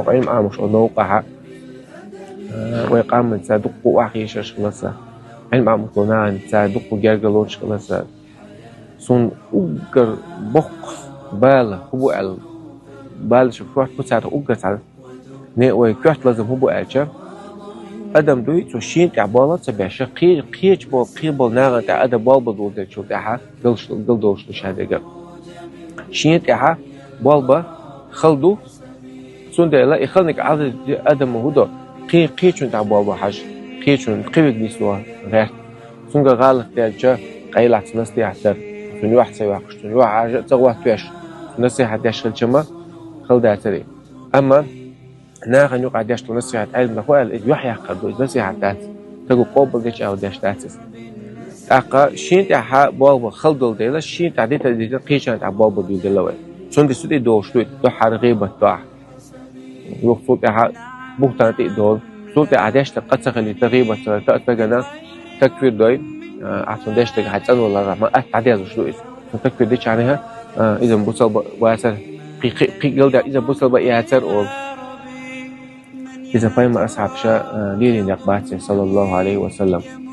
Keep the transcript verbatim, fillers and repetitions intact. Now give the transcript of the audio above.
Ӏилма Ӏамош ола новкъахьа, э, вай къаманца дуккха охьахьежараш хилар са. Ӏилма Ӏамош ола нахаца дуккха гергарлонаш хилар са. Сона уггар боккха бала хӀу бу аьлла, бала шу шорта бу царна уггар цхьа. Не вай коьрта лазам хӀу бу аьлча, адам дуй, цо шена тӀехь болх ца беш, кхе-, кхечу болу, кхин болу нахана тӀехь адам болх бан дезачул тӀаьхьа, галш-, галдолуш ду ша дерг. Шена тӀехь болх бан хала ду, цундела и халаниг Ӏазиз адам хӀу до, кхин кхечунна тӀехь болх бан хьажа, кхечунна кхин верг нисло гӀерта. Цуьнга гӀалат даьлча, къайлахь цунна насихьат дар, цунна юьхь ца йоккхуш, цунна юьхь Ӏажа а ца гӀоттавеш, цунна насихьат деш хилча ма хала дацара. Амма нахана юкъахь деш долу насихьат Ӏилма ду аьлла, иза юьхь яккхар ду, иза насихьат дац. Стага къобалдечу аьлла деш дац иза. ТӀаккха шена тӀехь болх бан хала долу дела, шена тӀехь дитар дитар кхечарна тӀехь болх бан дуьйладелла вай. Цундела цу тӀе долуш ду, дуьххьара гӀийбат до ахь. Юха цул тӀаьхьа бухтан тӀе а долу. Цул тӀаьхьа деш дерг къа ца хилийта, гӀийбат ца хилийта, а стагана стаг куьйр дой, а, ахь цунна деш дерг хьайн цӀанваларх ма атта дӀадезлуш ду иза. Цунна стаг куьйр дичахьана, а, иза бусалба вацара, кхин, кхин, кхин галдаьлла иза бусалба яцара олу. Иза пайхамар асхьабаша, а, лелийна некъ бац, саллаллаху Ӏалайхи ва саллам.